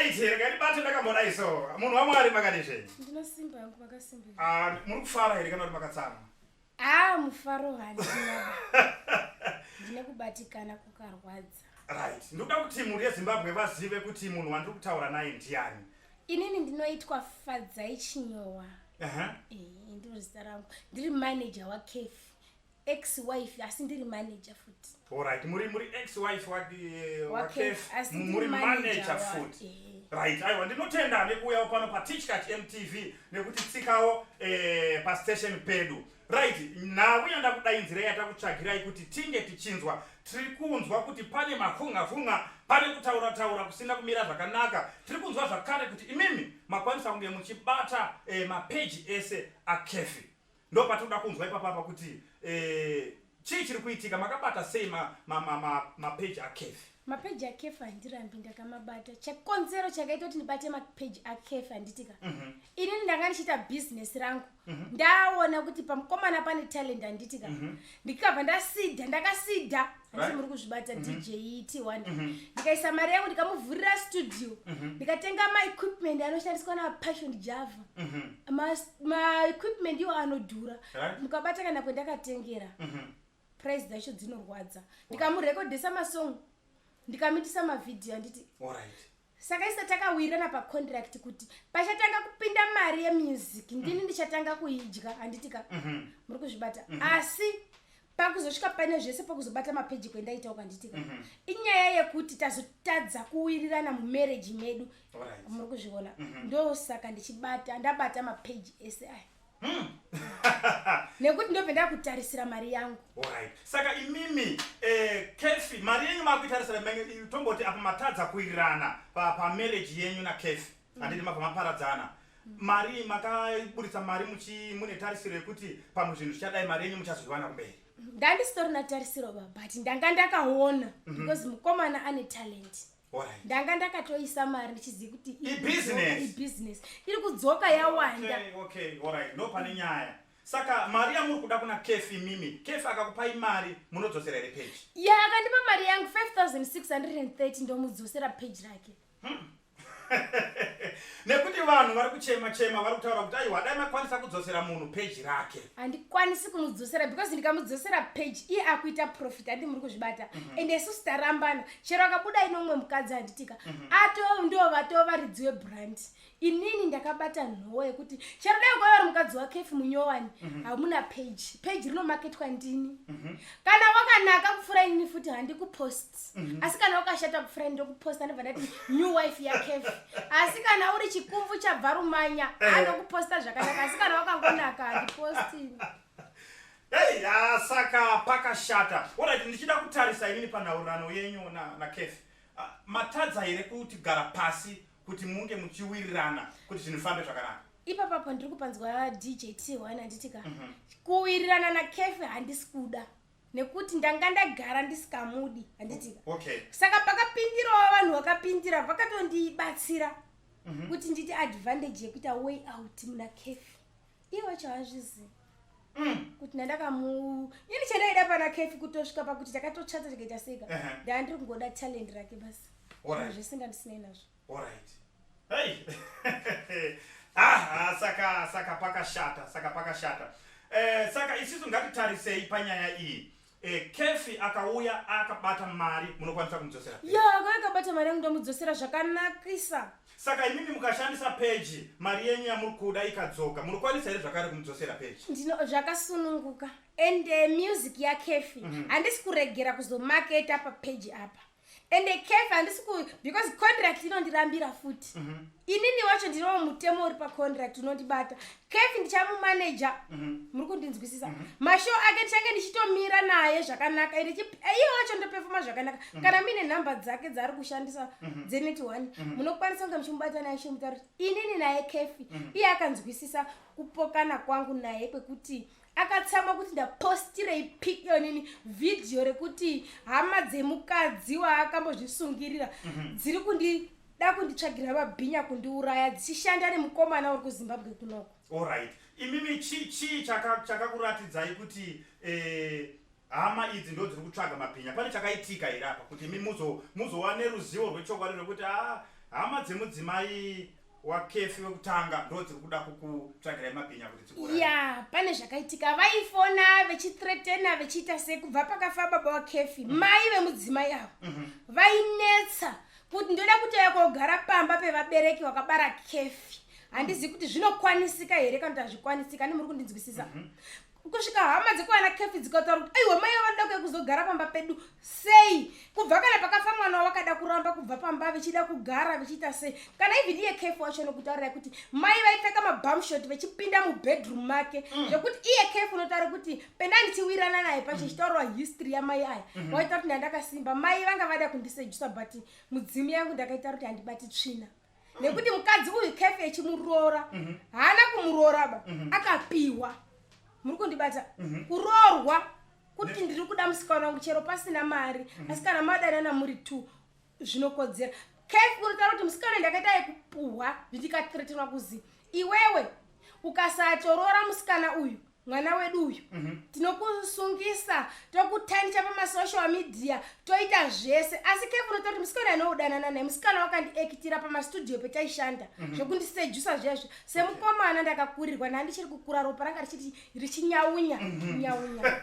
Right, rega ndibate ndakambodai so. Munhu waMwari makadii zvenyu? Ndinosimba yangu makasimba. Ah, muri kufara here kana kuti makatsamwa? Ah, mufaro handina. Ndine kubatikana kukarwadza. Right. Ndinoda kuti mhuri yeZimbabwe vazive kuti munhu wandiri kutaura naye ndiani. Inini ndinoitwa Fadzai Chinyowa. Eh, ndiro zita rangu. Ndiri manager waKefi. Ex wife asi ndiri manager futi. Alright, muri ex wife waKefi. Muri manager futi. Right, aiwa ndinotenda nekuuyawo pano paTichkach MTV nekuti tsikawo pastation pedu. Right, nhau yandakudainzirai yatakutsvagirai kuti tinge tichinzwa. Tiri kunzwa kuti pane mafunga-funga, pane kutaura-taura kusina kumira zvakanaka. Tiri kunzwa zvakare kuti imimi makwanisa kunge muchibata mapeji ese aKefi. Ndopatinoda kunzwa ipapapa kuti chii chiri kuitika, makabata sei mapeji aKefi? Mapeji aKefi handirambi ndakamabata. Chakonzero chakaita kuti ndibate mapeji aKefi handitika. Inini ndanga ndichiita business rangu. Ndaona kuti pamukomana pane talent handitika. Ndikabva ndasida, ndakasida. Handiti muri kuzvibata DJ T1. Ndikaisa mari yangu ndikamuvhurira studio. Ndikatenga ma-equipment anoshandiswa naPassion Java. Ma-equipment iwo anodhura. Mukabata kana kwendakatengera. Price dzacho dzinorwadza. Ndikamurekodhesa masong, ndikamitisa mavideo handiti. Saka isa takawirirana pacontract kuti pachatanga kupinda mari yemusic ndini ndichatanga kuidya handitika. Muri kuzvibata. Asi pakuzosvika pane zvese pakuzobata mapeji kwendaitawo kanditika. Inyaya yekuti tazotadza kuwirirana mumarriage medu. Muri kuzviona. Ndosaka ndichibata, ndabata mapeji ese aya. Nekuti ndobve ndakutarisira mari yangu. Alright. Saka imimi Kefi mari yenyu makuitarisira tomboti apa matadza kuwirirana pa marriage yenyu na Kefi. Handiti mabva maparadzana. Mari makaburitsa mari mune tarisiro yekuti pamwe zvinhu zvichadai mari yenyu muchazoiwana kumberi. Ndandisitorina tarisiro ba, but ndanga ndakaona because mukomana ane talent. Ndanga ndakatoisa mari ndichiziva kuti I-business. I-business. Iri kudzoka yawanda. Okay, okay, alright. Ndo pane nyaya. Saka mari yamuri kuda kuna Kefi mimi, Kefi akakupai mari munodzosera here page? Ya, akandipa mari yangu 5630 ndomudzosera page rake. Nekuti vanhu vari kuchema chema vari kutaura kuti aiwa dai makwanisa kudzosera munhu page rake. Handikwanisi kumudzosera because ndikamudzosera page iye akuita profit handi muri kuzvibata. Ende isusu tarambana chero akabuda ine umwe mukadzi handitika. Ato ndo vatovaridzi webrand. Inini ndakabata nhowo yekuti chero dai kwaiva uri mukadzi waKefi munyowani hamuna page. Page rinomaketwa ndini. Kana wakanaka kupfuura inini futi handikupost. Asi kana wakashata kupfuura inini ndokuposta ndobva ndati new wife yaKefi. Asi kana uri chikumvu chabva rumanya anokuposta zvakanaka. Asi kana wakangonaka handiposti. Hey, saka pakashata. Alright, ndichida kutarisa inini panhaurirano yenyu na Kefi. Matadza here kuti gara pasi kuti munge muchiwirirana kuti zvinhu zvifambe zvakanaka? Ipapapo ndiri kupanzwa DJ T1 handitika. Kuwirirana naKefi handisi kuda nekuti ndanga ndagara ndisikamudi handitika. Saka pakapindirawo vanhu vakapindira vakatondibatsira kuti nditi advantage yekuita way out muna Kefi. Iye wacho haazvizivi. Kuti ndandakamu ini chandaida pana Kefi kutosvika pakuti takatotsvatsa tikaita seka. Ndaa ndiri kungoda talent rake basi. Zvese ndandisinei nazvo. Alright. Hey. Saka pakashata, saka pakashata. Saka isusu ngatitarisei panyaya iyi. Kefi akauya akabata mari munokwanisa kumudzosera. Ya, akauya akabata mari yangu ndomudzosera zvakanakisa. Saka imimi mukashandisa page mari yenyu yamuri kuda ikadzoka munokwanisa here zvakare kumudzosera page? Ndino zvakasununguka. And music yaKefi handisi kuregera kuzomaketa pa page apa. And Kefi handisi ku because contract inondirambira futi. Inini wacho ndinowo mutemo uri pa contract unondibata. Kefi ndichamumaneja. Muri kundinzwisisa. Mashow ake ndichange ndichitomira naye zvakanaka. Ende iye wacho ndopefoma zvakanaka. Kana mine nhamba dzake dzaari kushandisa dzenet 1 munokwanisa kunge muchimubata naye chimutaura kuti inini naye Kefi. Iye akanzwisisa kupokana kwangu naye kwekuti akatsamwa kuti ndapostirei pic nini video rekuti hama dzemukadzi waakambozvisungirira dziri kundida kunditsvagira mabhinya kundiuraya dzichishanda nemukomana uri kuZimbabwe kunoko. Alright. Imimi chii chakakuratidzai kuti hama idzi ndo dziri kutsvaga mabhinya? Pane chakaitika here apa kuti imi muzova neruzivo rwechokwadi rwekuti Hama dzemudzimai waKefi wekutanga ndo dziri kuda kukutsvagirai mabhinya kuti dzikuuraye. Ya, pane zvakaitika. Vaifona vechithreatena vechiita sei kubva pakafa baba waKefi. Mai vemudzimai avo vainetsa kuti ndoda kutouya kogara pamba pevabereki vakabara Kefi. Handizivi kuti zvinokwanisika here kana kuti hazvikwanisika, ani muri kundinzwisisa? Kusvika hama dzekwana Kefi dzikataura kuti aiwa, mai vanoda kuya kuzogara pamba pedu sei, kubva kana pakafa mwana wakada kuramba kubva pamba vechida kugara vechiita sei. Kana even iye Kefi wacho nokutaurirai kuti mai vaipfeka mabumshort vechipinda mubedroom make, zvekuti iye Kefi unotaura kuti penda ndichiwirana naye pacho ichitaurwa history yamai aya, waita kuti ndandakasimba, mai vanga vada kundisedusa, but mudzimu yangu ndakaita kuti handibati tsvina, nekuti mukadzi uyu Kefi echimuroora, haana kumuroora ba, akapiwa. Muri kundibata? Kuroorwa kuti ndiri kuda musikana wangu chero pasina mari, asi kana madanana muri two zvinokodzera. Kefi unotaura kuti musikana ndakaita yekupuhwa, ndikathreatenwa kuzi iwewe ukasatoroora musikana uyu, mwana wedu uyu, tinokusungisa, tokutanisha pamasocial media, toita zvese. Asi Kefi unotaura kuti musikana anoudanana naye, musikana wakandiekitira pamastudio petaishanda, zvekundisedusa zvezvo. Semukomana ndakakurirwa, nhandichiri kukura, ropa ranga richiti richinyaunya nyaunya.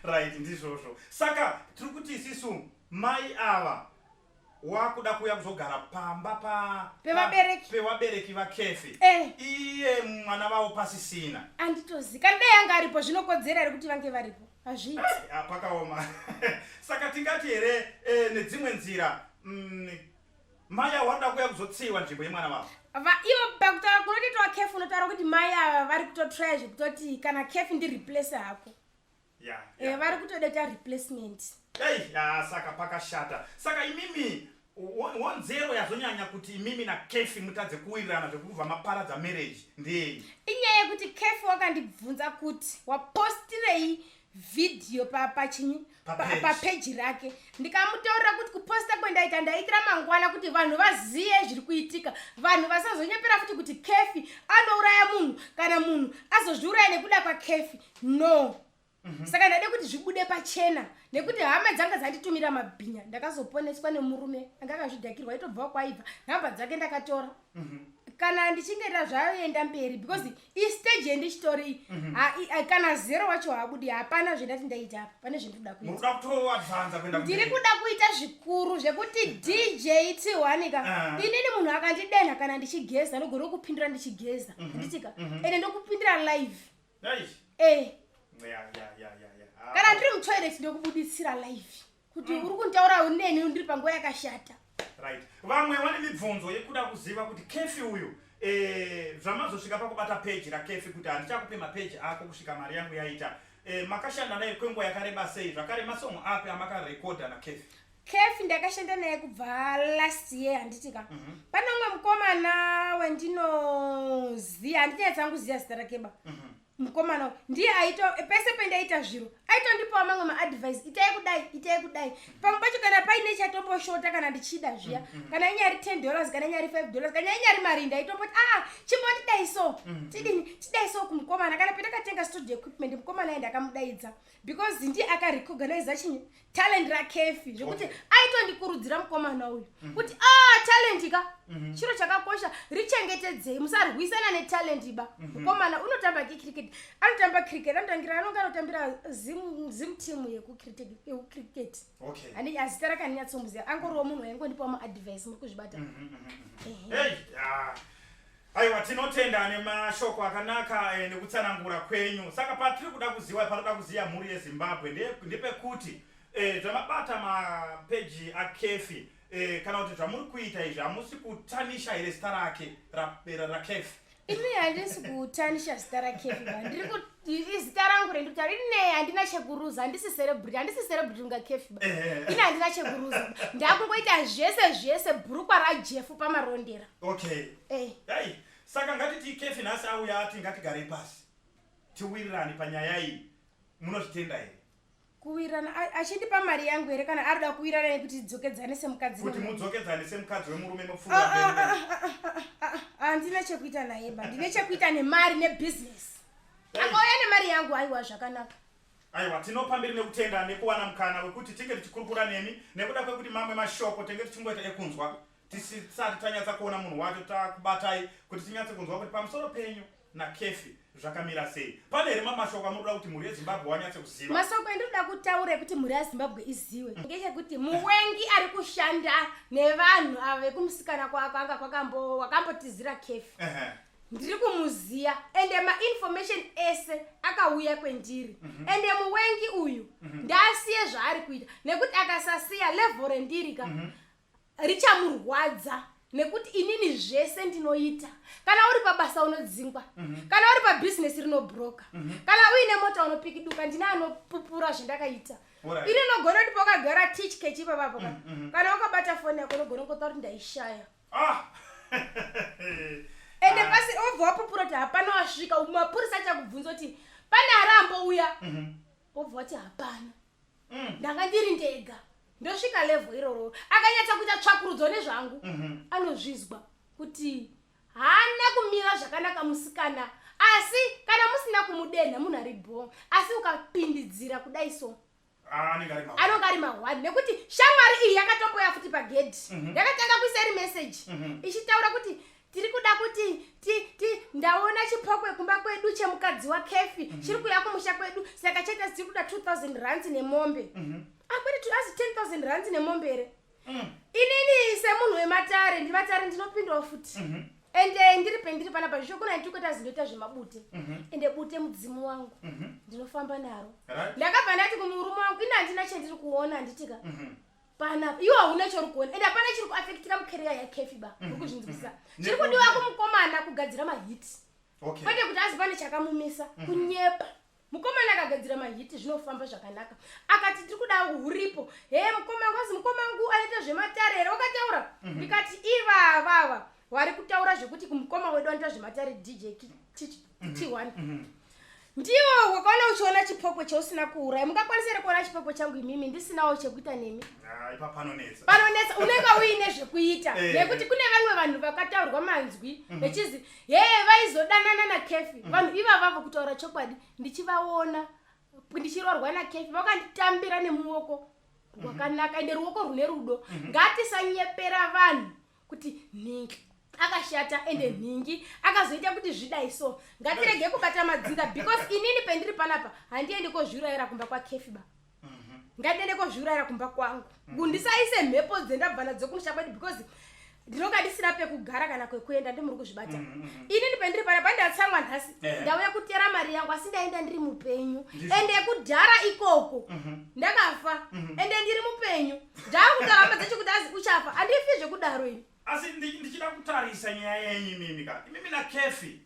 Right, ndizvozvo. Saka tiri kuti isisu mai ava wakuda kuuya kuzogara pamba pa Pevabereki. Pevabereki vaKefi, iye mwana vavo pasisina. Anditozi kana dai anga aripo zvinokodzera here kuti vange varipo? Hazviiti. Ah, pakaoma. Saka tingati here nedzimwe nzira mai avo vanoda kuuya kuzotsiwa nzvimbo yemwana vavo? Ivo pakutaura kunotoitwa Kefi, unotaura kuti mai ava vari kutotrya zvekutoti kana Kefi ndireplace hako. Vari kutoda replacement. Ei, ah, saka pakashata. Saka imimi wonzero yazonyanya kuti imimi naKefi mutadze kuwirirana zvekubva maparadza marriage ndei? Inyaya yekuti Kefi wakandibvunza kuti wapostirei vhidhiyo pachinyi Papage. Papeji rake. Ndikamutaurira kuti kuposta kwendaita ndaitira mangwana kuti vanhu vaziye zviri kuitika, vanhu vasazonyepera futi kuti Kefi anouraya munhu, kana munhu azozviuraya nekuda kwaKefi, no. Saka ndade kuti zvibude pachena nekuti hama dzanga dzanditumira mabhinya. Ndakazoponeswa nemurume anga akazvidhakirwa, aitobvawo kwaibva, nhamba dzake ndakatora. Kana ndichinge zvaenda mberi, because istage yendichitori kana zero wacho haabudi, hapana zvendati ndaita apa pane zvendinoda kuita. Muri kuda kutoadvanza kuenda Ndiri kumberi. Kuda kuita zvikuru zvekuti DJ T1 ka, inini munhu akandidenha kana ndichigeza, ndogona kupindura ndichigeza, nditika ende ndokupindura live. Ei. Ya. Ah. Kana ndiri mutoilet ndokubuditsira live kuti uri kunditaura neni ndiri panguva yakashata. Right, vamwe vane mibvunzo yekuda kuziva kuti Kefi uyu, zvamazosvika pakubata peji raKefi kuti handichakupe mapeji ako kusvika mari yangu yaita, makashanda naye kwenguva yakareba sei? Zvakare masongo api amakarekodha naKefi? Kefi ndakashanda naye kubva last year, handitika? Pane umwe mukomana wendinoziya, handinyatsanguziya zita rakeba. Mukomana uyu ndiye aito pese pendaita zviro aitondipawo mamwe maadvice, itai kudai, itai kudai. Pamwe pacho kana paine chatomboshota, kana ndichida zviya, kana inyari $10, kana inyari $5, kana inyari mari, ndaitomboti aa, chimbondidai so, tidini, tidai so kumukomana. Kana pendakatenga studio equipment, mukomana aye ndakamudaidza because ndiye akarecogniza chinyi talent raKefi, zvekuti aitondikurudzira mukomana uyu kuti a talent ka chiro chakakosha, richengetedzei, musarwisana netalent ba. Mukomana unotamba kicricket, anotamba cricket, anotangira anonge anotambira Zim team yekucricket. Ani azita rake handinyatsomuziva, angoriwo munhu waingondipawo maadvice. Muri kuzvibata? Ehe. Hey, ah. Aiwa, tinotenda nemashoko akanaka nekutsanangura kwenyu. Saka patiri kuda kuziva, panoda kuziva mhuri yeZimbabwe ndepekuti zvamabata mapeji aKefi, kana kuti zvamuri kuita izvi, hamusi kutanisha here zita rake raKefi? Ini handisi kutanisha zita raKefi ba. Ndiri ku izita rangu rendikutaura ine handina chekuruza, handisi celebrity, handisi celebrity kunga Kefi ba. Ini handina chekuruza, ndakungoita zvese zvese, bhurukwa raJefu pamarondera. Hey, saka ngatiti Kefi nhasi auya ati ngatigarei pasi tiwirirane panyaya iyi, munozvitenda here? Kuwirirana achindipa mari yangu here, kana arida kuwirirana nekuti tidzokedzane semukadzi Kuti nemurume? Mudzokedzane semukadzi wemurume Ah, mopfuura ah, mberi. ah, ah, ah, ah, ah, handina chekuita naye ba, ndine chekuita nemari nebhizinesi. Akauya nemari yangu, aiwa, zvakanaka. Aiwa, tinopa mbiri nekutenda nekuwana mukana wekuti tinge tichikurukura nemi, nekuda kwekuti mamwe mashoko tinge tichingoita ekunzwa. Tisati tanyatsa kuona munhu wacho takubatai kuti tinyatse kunzwa kuti pamusoro penyu naKefi zvakamira sei. Pane here mamashoko amunoda kuti mhuri yeZimbabwe wanyatse kuziva? Masoko endinoda kutaura ekuti mhuri yeZimbabwe iziwe ngechekuti muwengi ari kushanda nevanhu ava vekumusikana kwakanga kwakambo wakambotizira Kefi. Ndiri kumuziya ende mainformation ese akauya kwendiri. Ende muwengi uyu ndaasiye zvaari kuita nekuti akasasiya level rendiri ka richamurwadza nekuti inini zvese ndinoita. Kana uri pabasa unodzingwa, kana uri pabhizinesi rinobroka, kana uine mota unopikiduka, ndine anopupura zvandakaita. Ini unogona kuti pakagara teach kechi ipapapo ka, kana wakabata foni yako unogona kungotaura kuti ndaishaya. Ende pasi obva wapupura kuti hapana wasvika, mapurisa achakubvunza kuti pane ari ambouya, wobva wati hapana. Ndanga ndiri ndega. Ndosvika level iroro. Akanyatsa kuita tsvakurudzo nezvangu, anozvizwa kuti haana kumira zvakanaka musikana. Asi kana musina kumudenha munhu ari bho, asi ukapindidzira kudai so Anenge ari mahwani. Anonga ari mahwani nekuti shamwari iyi yakatomboya futi pagedhi, yakatanga kuisa iri meseji ichitaura kuti tiri kuda kuti ti, ti, ndaona chipokwe kumba kwedu chemukadzi waKefi chiri kuuya kumusha kwedu, saka chaita tiri kuda 2000 rands nemombe. Akwete, azi 10,000 rands nemombe here? Inini semunhu wematare, ndimatare ndinopindawo futi. Ende ndiri pendiri panapa zvisho kuna ndikuita zindoita zvemabute. Ende bute mudzimu wangu ndinofamba naro. Ndakabva ndati kumurume wangu, ini handina chandiri kuona, handitika panapa iwe hauna chauri kuona, ende hapana chiri kuafektika mucareer yaKefi ba. Uri kuzvinzwisisa? Chiri kudiwa kumukomana kugadzira mahiti, kwete kuti azi pane chakamumisa. Kunyepa. Mukomana akagadzira mahiti zvinofamba zvakanaka. Akati tiri kuda huripo he mukoma wangu, azi mukoma wangu anoita zvematare here wakataura? Ndikati ivavava vari kutaura zvekuti kumukoma wedu anoita zvematare DJ T1 ndiwo wakaona uchiona chipokwe chausina kuuraya. Mungakwanisa here kuona chipokwe changu imimi ndisinawo chekuita nemi? Ah, ipa panonetsa. Panonetsa, unenge uine zvekuita nekuti kune vamwe vanhu vakataurwa manzwi vechizi hee vaizodanana naKefi. Vanhu ivavavo, kutaura chokwadi, ndichivaona ndichirorwa naKefi vakanditambira nemuoko rwakanaka ende ruoko rune rudo. Ngatisanyepera vanhu kuti nhingi akashata ende nhingi akazoita kuti zvidai so. Ngatirege kubata madzinza because inini pendiri panapa handiendi kozviurayira kumba kwaKefi ba. Ngatiende kozviurayira kumba kwangu, kundisaise mhepo dzendabva nadzo kumusha kwedu because ndinonga ndisina pekugara kana kwekuenda. Ndimuri kuzvibata? Inini pendiri panapa ndatsamwa nhasi. Ndauya kutera mari yangu, asi ndaenda ndiri mupenyu. Ende kudhara ikoko ndakafa, ende ndiri mupenyu. Ndakutaura dzechokuti azi uchafa, handifi zvekudaro ini. Asi ndichida kutarisa nyaya yenyu imimi ka, imimi naKefi,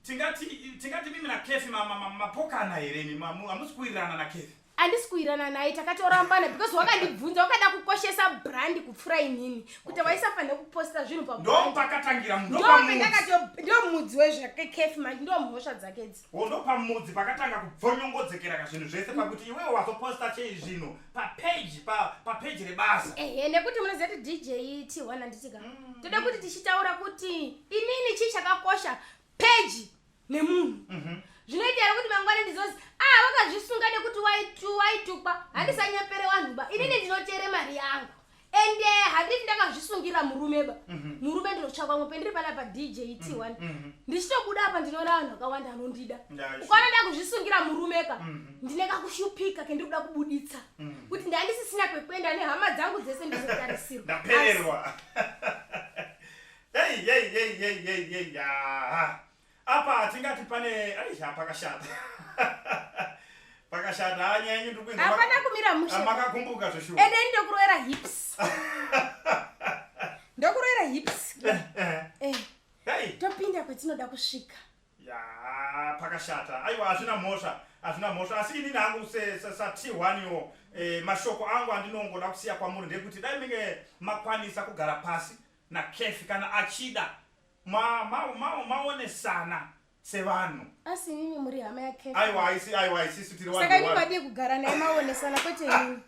tingati mimi naKefi mapokana here imi? Hamusi kuwirirana naKefi? Handisi kuwirana naye, takatorambana because wakandibvunza wakada kukoshesa brand kupfuura inini kuti waisafanira kuposta zvinhu pa Ndo pakatangira. Ndo mudzi wezvake Kefi manje, ndo mhosva dzake idzi. Ndo pamudzi pakatanga kubvonyongodzekera kazvinhu zvese, pakuti iwewe wazoposta chei zvinhu papeji papeji rebasa. Ehe, nekuti munoziva kuti DJ T1, handitika toda kuti tichitaura kuti inini chii chakakosha, peji nemunhu. Zvinoita here kuti mangwana ndizozi ah wakazvisunga nekuti waitukwa? Handisanyepere vanhu ba. Inini ndinotere mari yangu ende handiti ndakazvisungira murume ba. Murume ndinotsvakwa mwe. Pendiri panapa DJ T1, ndichitobuda apa ndinoona vanhu vakawanda anondida. Ukaona ndakuzvisungira murume ka, ndine kakushupika kendiri kuda kubuditsa kuti ndandisisina kwekuenda nehama dzangu dzese ndizotarisirwa. Ndapererwa. Hey, hey, hey, hey, hey, hey, ya apa tingati pane ai pakashata, pakashata. Ha, nyaya yenyu ndiri kuinzwa. Hapana kumira mushe. Makagumbuka zveshuwa. Ende ndokuroera hips, ndokuroera hips. Hey. Topinda kwetinoda kusvika. Ya, pakashata. Aiwa, hazvina mhosva, hazvina mhosva. Asi inini hangu saT1 yo, mashoko angu andinongoda kusiya kwamuri ndekuti dai minge makwanisa kugara pasi naKefi kana achida maonesana sevanhu. Asi imimi muri hama yaKefi. Aiwa, aisi, aiwa, isisu tiri Saka imi madii kugara naye maonesana, kwete inini?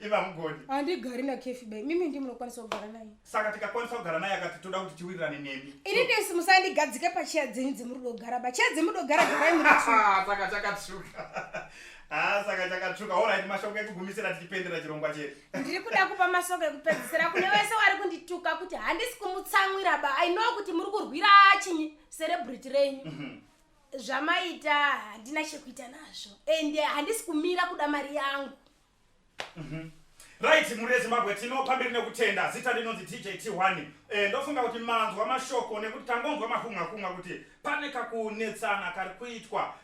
Iva mugoni. Handigari naKefi bai, mimi ndi munokwanisa kugara naye. Saka tikakwanisa kugara naye akati toda kuti tiwirirane nemi? Ini ndesi musandigadzike pacheya dzenyu dzemuri kugara ba, cheya dzemuri kugara garai muri two. Saka chakatsvuka. Ah, saka chakatsvuka. Alright, mashoko ekugumisira tichipendera chirongwa chedu. Ndiri kuda kupa masoko ekupedzisira kune vese vari kundituka kuti handisi kumutsamwira ba. I know kuti muri kurwira chinyi celebrity renyu. Zvamaita handina chekuita nazvo, ende handisi kumira kuda mari yangu. Right, mhuri yeZimbabwe, tinopamberi nekutenda. Zita rinonzi DJ T1. Ndofunga kuti manzwa mashoko, nekuti tangonzwa makunga kunga kuti pane kakunetsana kari kuitwa.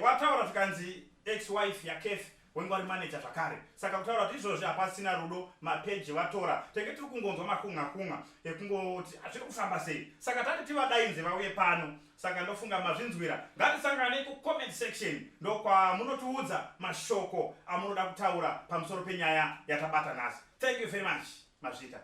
Wataura zvikanzi ex wife yaKef wenge wari manager zvakare, saka kutaura kuti izvozvi hapasina rudo, mapeji vatora. Tenge tiri kungonzwa makunga kunga ekungoti hazviri kufamba sei, saka tati tivadainze vauye pano. Saka ndofunga mazvinzwira. Ngatisangane kucomment section, ndokwamunotiudza mashoko amunoda kutaura pamusoro penyaya yatabata nhasi. Thank you very much, mazvita.